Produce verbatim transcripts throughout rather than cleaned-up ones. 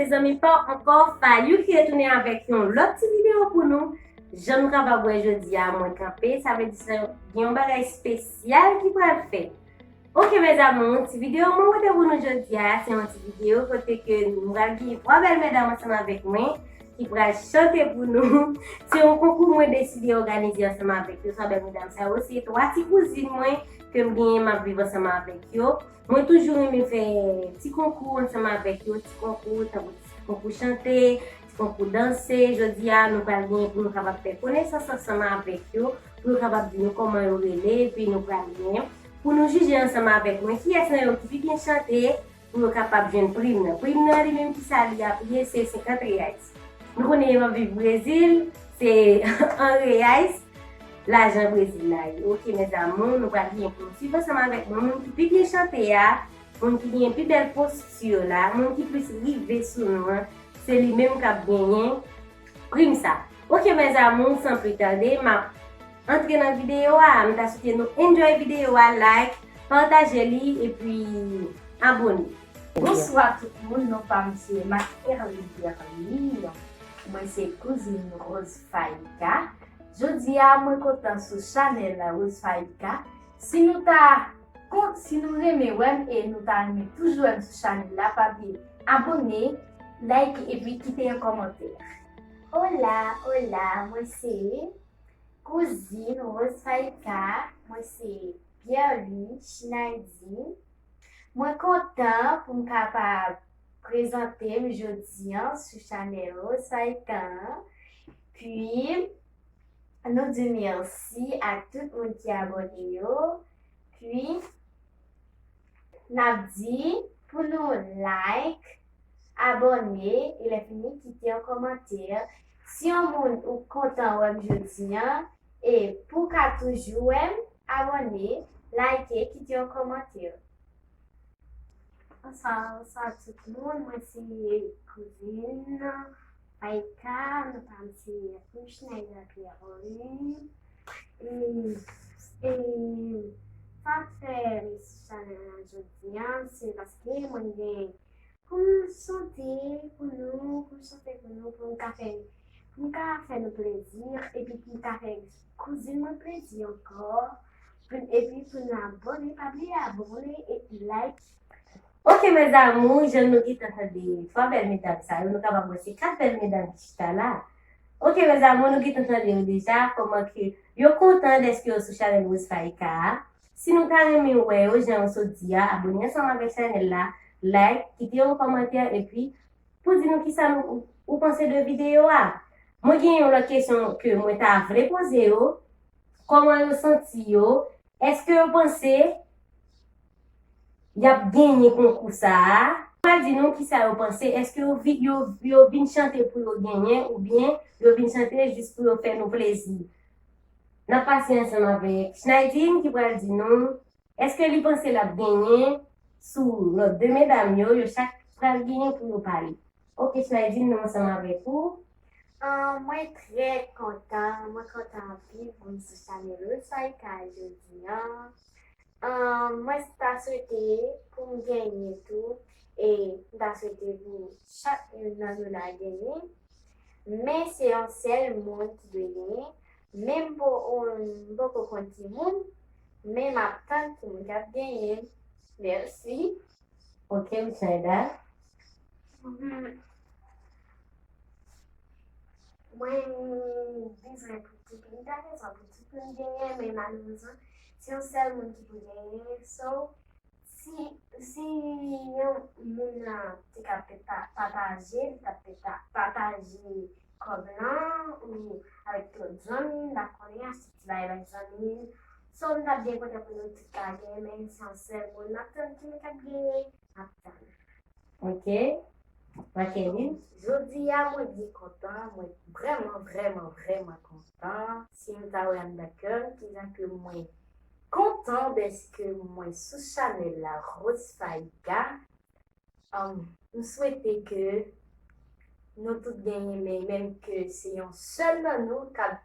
Mezanmi, pa ankò, Fayou ki retounen avèk yon lòt ti videyo pou nou. Jan nou kapab wè jodi a, mwen kanpe, sa vle di se gen yon bagay espesyal ki pral fèt. Ok, mes amours, ti videyo mwen pote pou nou jodi a, se yon ti videyo kote ke nou pral gen twa bèl medam ansanm avèk mwen ki pral chante pou nou. Se yon konkou mwen deside òganize ansanm avèk yo. Twa bèl medam sa yo, se twa ti kouzin mwen ke m genyen, m ap viv ansanm avèk yo. Mwen toujou renmen fè ti konkou ansanm avèk yo, ti konkou, tankou ti konkou chante, ti konkou danse. Jodi a, nou pral genyen pou nou kapab fè konesans ansanm avèk yo, pou yo kapab di nou kòman yo rele, epi nou pral genyen pou nou jije ansanm avèk mwen kiyès nan yo ki pi byen chante, pou yo kapab jwenn prim nan. Prim nan li menm, kisa li ap ye, se senkant reais. Nou konnen yo ap viv Brezil, se an reais, lajan Brezil la ye. Ok, mes amours, nou pral gen pou nou swiv ansanm avèk mwen. Moun ki pi byen chante a, moun ki gen pi bèl posti la, moun ki plis rive sou nou an, se li menm k ap genyen prim sa. Ok, mes amours, san pli tande, m ap antre nan videyo a. M ta swete nou enjoy videyo a, like, pataje li, epi abone. Bonswa tout moun, non pa m se Marc Herly Berly. Mwen se kouzin Rose Faïka. Jodi a, mwen kontan sou chanèl la Rose Faïka. Si nou ta kon, si nou renmen wè m e nou ta renmen toujou wè m sou chanèl la, pa bliye abone, like epi kite yon kòmantè. Hola, hola, mwen se kouzin Rose Faïka, mwen se Pierre Louis Schneidy. Mwen kontan pou m kapab prezante m jodi an sou chanèl Rose Faïka an. Pi, nou di mèsi ak tout moun ki abòne yo. Pi, n ap di pou nou like, abòne, e lè fini, kite yon kòmantè. Si yon moun ou kontan wè m jodi an, e pou w ka toujou wè m, abòne, like, kite yon kòmantè. Bonswa, bonswa tout moun. Mwen se kouzin Faïka, non pa m se Schneidy Pierre Louis. E, e sa k fè m sou chanèl la jodi an, se paske mwen gen pou m chante pou nou, pou m chante pou nou, pou m ka fè, pou m ka fè nou plezi, epi pou m ka fè kouzin mwen plezi ankò. Pou, epi pou nou abòne, pa bliye abòne e like. Ok, mes amours, jan nou gentan tande twa bèl medam sa yo, nou kapab wè se kat bèl medam ki chita la. Ok, mes amours, nou gentan tande yo deja, kòman ke yo kontan dèske yo sou chanèl Rose Faïka a. Si nou ta renmen wè yo, jan yo sot di a, abòne ansanm avèk chanèl la, like, kite yon kòmantè, epi pou di nou kisa nou, ou, ou panse de videyo a. Mwen gen yon lòt kesyon ke mwen ta vle poze yo. Kòman yo santi yo? Èske yo panse y ap genyen konkou sa a? Yo pral di nou kisa yo panse. Èske yo, vi- yo, yo vin chante pou yo genyen oubyen yo vin chante jis pou yo fè nou plezi? N ap pase ansanm avèk Schneidy ki pral di nou èske li panse l ap genyen sou lòt de medam yo, yo chak pral genyen pou yo pale. Ok, Schneidy, nou ansanm avèk ou. Ah, mwen trè kontan, mwen kontan anpil pou m sou chanèl Rose Faïka jodi an. Ah, mwen ta swete pou m genyen tou, e m ta swete pou chak youn nan nou la genyen. Men se yon sèl moun ki dwe genyen. Men m po-, m poko konn ki moun, men m ap tann ki moun k ap genyen. Mèsi. Ok, Michaela. Mhm. Mwen bezwen pou tout, m ta bezwen pou tout moun genyen, men malerezman, se yon sèl moun ki pou genyen. So, si, si yon moun nan te ka pa-, pataje, li t ap pa-, pataje kòb lan, ou avèk tout zanmi, m pa konnen, achte ti bagay bay zanmi. So, m t ap byen kontan pou nou tout ka genyen, men se yon sèl moun. M ap tann ki moun k ap genyen, m ap tann. Ok. Makeline? Jodi a, mwen byen kontan, mwen vrèman, vrèman, vrèman kontan. Si nou ta wè anndan kè m, kijan ke mwen kontan dèske mwen sou chanèl la, Rose Faïka. Um, m swete ke nou tout genyen, men menm ke se yon sèl nan nou k ap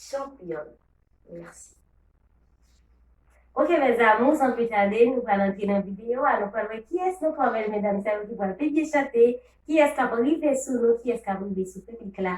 chanpyòn. Mèsi. Ok, mes amours, san pli tade, nou pral antre nan videyo a. Nou pral wè kiyès nan twòl medam sa yo ki pral pi byen chante, kiyès k ap rive sou nou, kiyès k ap rive sou piblik la.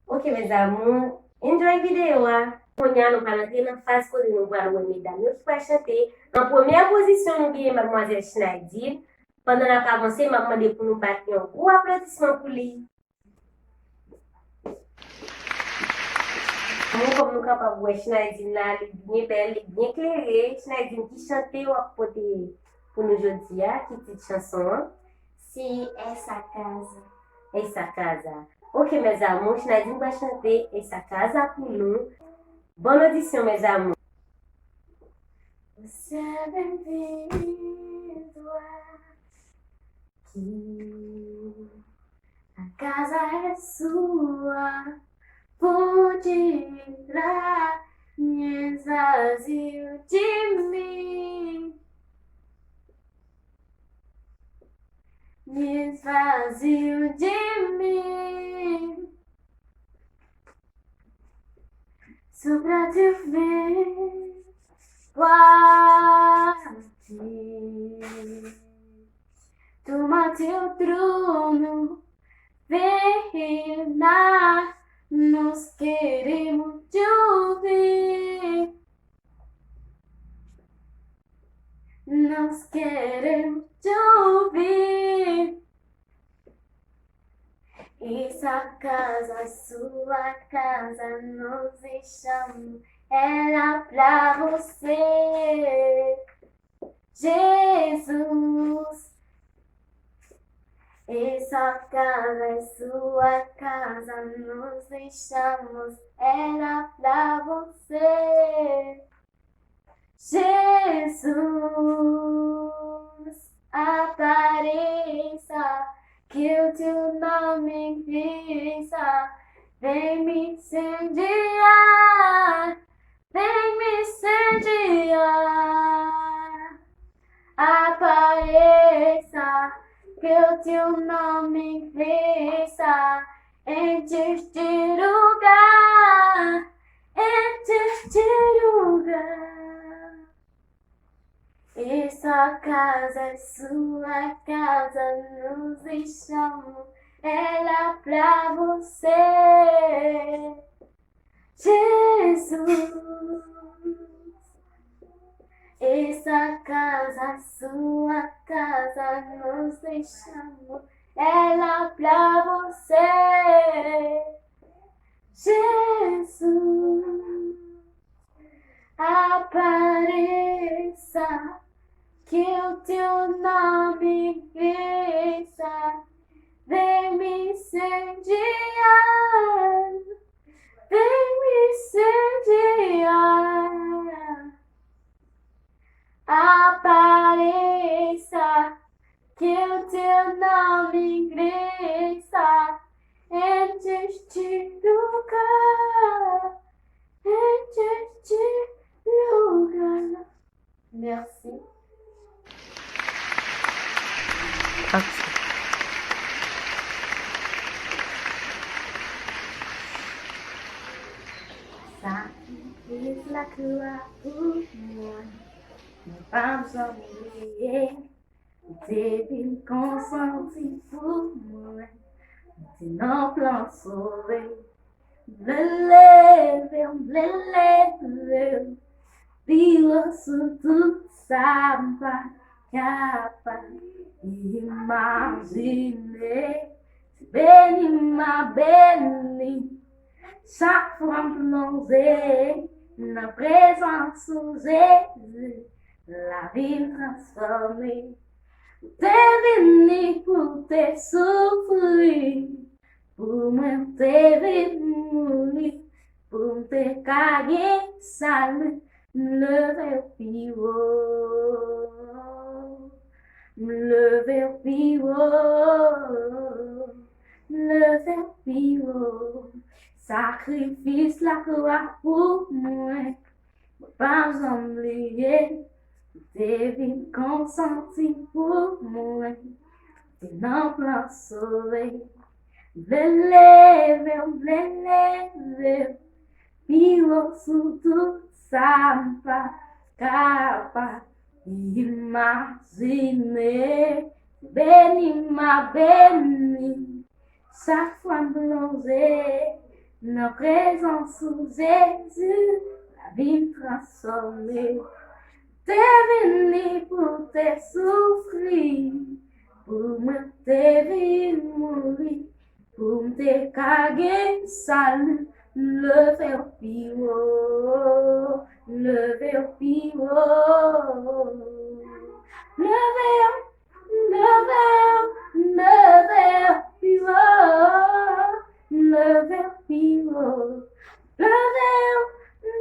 Ok, mes amours, enjoy videyo a. Kounye a, nou pral antre nan faz kote nou pral wè medam yo ki pral chante. An premyè pozisyon, nou genyen madmwazèl Schneidine. Pandan n ap avanse, m ap mande pou nou bat yon gwo aplodisman pou li. Bon, kòm nou kapab wè, Schneidine la, li byen bèl, li byen klere. Schneidine, ki chante w ap pote pou nou jodi a? Ki tit chanson an? Se Essa Casa. Essa Casa. Ok, mes amours, Schneidine va chante Essa Casa pou nou. Bonne audition, mes amours. Você é bem-vindo aqui. A casa é sua, pode entrar, me esvaziar de mim, me esvaziar de mim. Sopra teu vento aqui. Toma teu trono, vem reinar. Nós queremos te ouvir. Nós queremos te ouvir. Essa casa é sua casa, nós deixamos ela pra você. Jesus, essa casa é sua casa, nós deixamos ela pra você. Jesus, apareça, que o teu nome cresça, vem me incendiar, vem me incendiar. Apareça, que o teu nome cresça, enche este lugar, enche este lugar. Essa casa é sua casa, nós deixamos ela pra você. Jesus, essa casa é sua casa, nós deixamos ela pra você. Jesus, apareça, que o teu nome cresça, vem me incendiar, vem me incendiar. Apareça, que o teu nome cresça, enche este lugar, enche este lugar. Merci. Action. Sakrifis lakwa pou mwen, mwen p ap janm bliye. Ou te vin konsanti pou mwen. Ou te nan plan sove. M vle leve, m vle leve. Pi wo sou tout sa m pa kapab imajine. Se beni m ap beni. Chak fwa m plonje nan prezans ou, Jezi, lavi m transfòme. Ou te vini pou w te soufri, pou mwen ou te vin mouri, pou m te ka gen sali. M leve pi wo. M leve pi wo. M leve pi wo. Sakrifis lakwa pou mwen. Mwen p ap janm bliye. Ou te vin konsanti pou mwen. Ou te nan plan sove. M vle leve, m vle leve. Pi wo sou tout sa m pa Ka pa imajine, beni m a beni. Chak fwa m plonje nan prezans ou, Jezi, lavi m transfòme. Te vini pou te soufri, pou mwen te vin mouri, pou m te ka gen sali. Leve w pi wo, leve w pi wo. Leve w, leve w, leve w pi wo. Leve w pi wo. Leve w,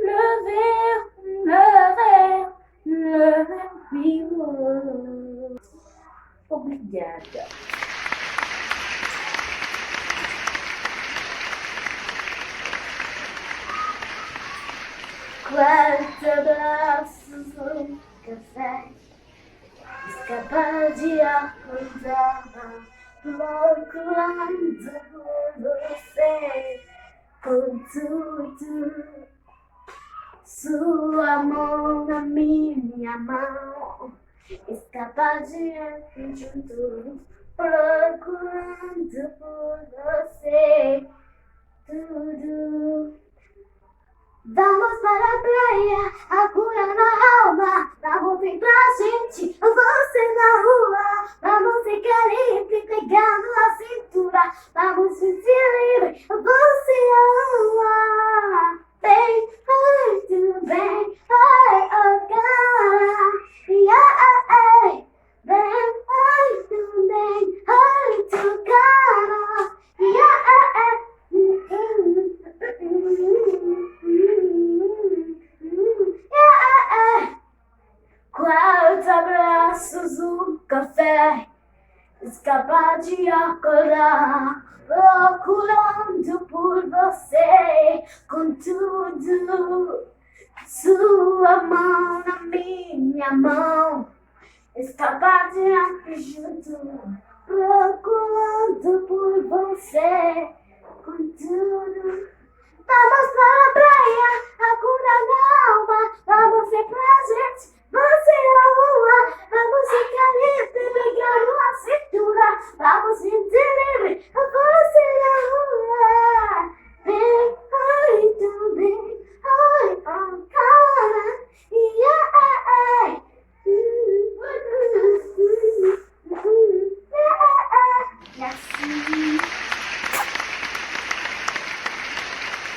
leve w, leve w, leve w pi wo. Obrigada. Quarta braços, um café. Escapar de acordar, procurando por você, com tudo. Sua mão na minha mão, escapar de tudo, procurando por você, tudo. Vamos para a playa, a curar a alma. Vamos bem pra gente, você na rua. Vamos ficar livre, pegando a cintura. Vamos sentir livre, você e eu. Bem, ai, tudo bem, ai, oh, cara. Yeah, ai, ai. Bem, ai, tudo bem, ai, tu cara. Yeah, ai, ai. Yeah, ai, ai. Quarta braços, um café. Escapar de acordar, procurando por você, com tudo. Sua mão na minha mão, escapar de ajudo, procurando por você, com tudo. Vamos para a playa, a curar a alma, vamos ser presentes. Você na rua, vamos ficar livre, pegando a cintura. Vamos sentir livre, você na rua. Bem, ai, tão bem, ai, oh, cara. Yeah, ai, ai. Yeah, ai, ai. Merci.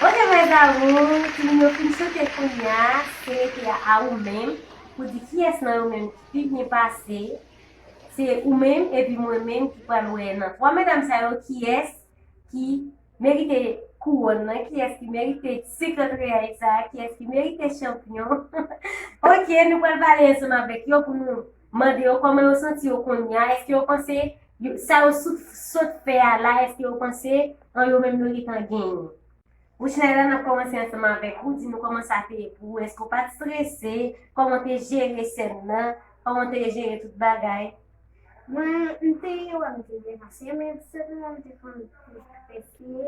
Ok, mes amours, timoun yo fin chante kounye a, se rete a ou menm pou di kiyès nan yo menm ki pi byen pase. Se ou menm epi mwen menm ki pral wè nan twa medam sa yo kiyès ki merite kouwòn nan, kiyès ki merite senk antre a sa, kiyès ki merite chanpyon. Ok, nou pral pale ansanm avèk yo pou nou mande yo kòman yo santi yo kounye a, èske yo panse yo, sa yo sot, sot fè a la, èske yo panse an yo menm yo gentan genyen? Rouchnayda, n ap kòmanse ansanm avèk ou. Di nou kòman sa te ye pou ou. Èske w pa t strese? Kòman w te jere sèn nan? Kòman w te jere tout bagay? Mwen, m te wè m te byen pase, men sèlman m te konn strese.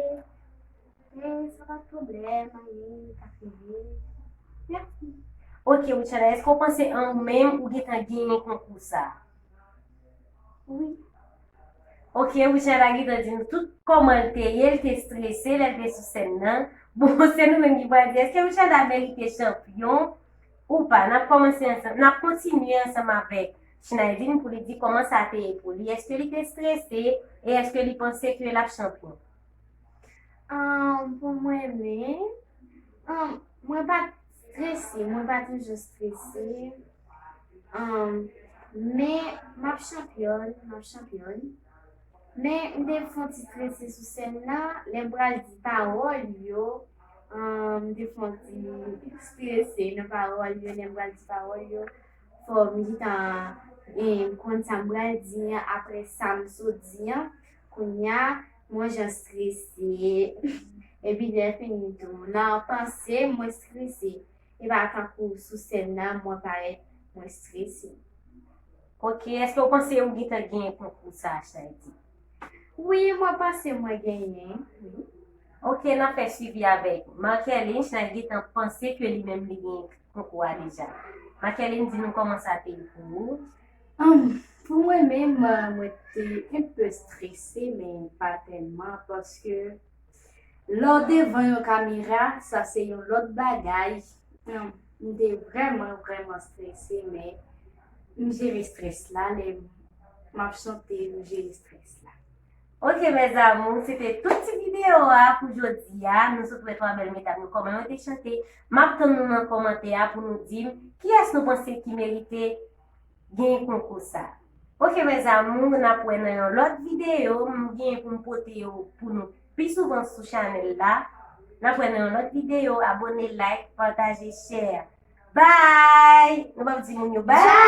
Men sa pa t pwoblèm, anyen, li t ap rive. Mèsi. Ok, Rouchnayda, èske w panse an ou menm ou gentan genyen konkou sa a? Wi. Ok, Rouchnayda gentan di nou tout kòman l te ye, l te strese lè l te sou sèn nan. Bon, se nou menm ki pral di, èske Rouchnayda merite chanpyon ou pa? N ap kòmanse ansanm, n ap kontinye ansanm avèk Chnaydine pou li di kòman sa te ye pou li. Èske li te strese e èske li panse ke l ap chanpyon? Ahn, pou mwen menm, ahn, mwen pa t strese, mwen pa toujou strese. Ahn, men m ap chanpyòn, m ap chanpyòn. Men m te fè yon ti strese sou sèn nan, lè m pral di pawòl yo, ahn, m te fè yon ti strese nan pawòl yo, lè m pral di pawòl yo. Fò m gentan, eh, konn sa m pral di an, apre sa m sot di an, kounye a, m yon jan strese. Epi lè fini tou, nan panse m, mwen strese. E pa tankou sou sèn nan, mwen parèt mwen strese. Ok, èske w panse ou gentan genyen konkou sa a, Chnaydine? Wi, mwen panse mwen genyen, wi. Ok, n ap fè swivi avèk Marc-Herlin. Chnaydine gentan panse ke li menm li genyen konkou a deja. Makerline, di nou kòman sa te ye pou ou. Hum, pou mwen menm, mwen te un peu stressée, men pa tèlman, paske lè w devan yon kamera, sa se yon lòt bagay. Hum, m te vrèman, vrèman strese, men m jere strès la, lè m ap chante, m jere strès la. Ok, mes amours, se te tout ti videyo a pou jodi a. Nou sot wè twa bèl medam yo kòman yo te chante. M ap tann nou nan kòmantè a pou nou di m kiyès nou panse ki merite genyen konkou sa. Ok, mes amours, n ap wè nan yon lòt videyo. M genyen pou m pote yo pou nou pi souvan sou chanèl la. N ap wè nan yon lòt videyo. Abone, like, pataje, share. Bye! Nou p ap di moun yo bye!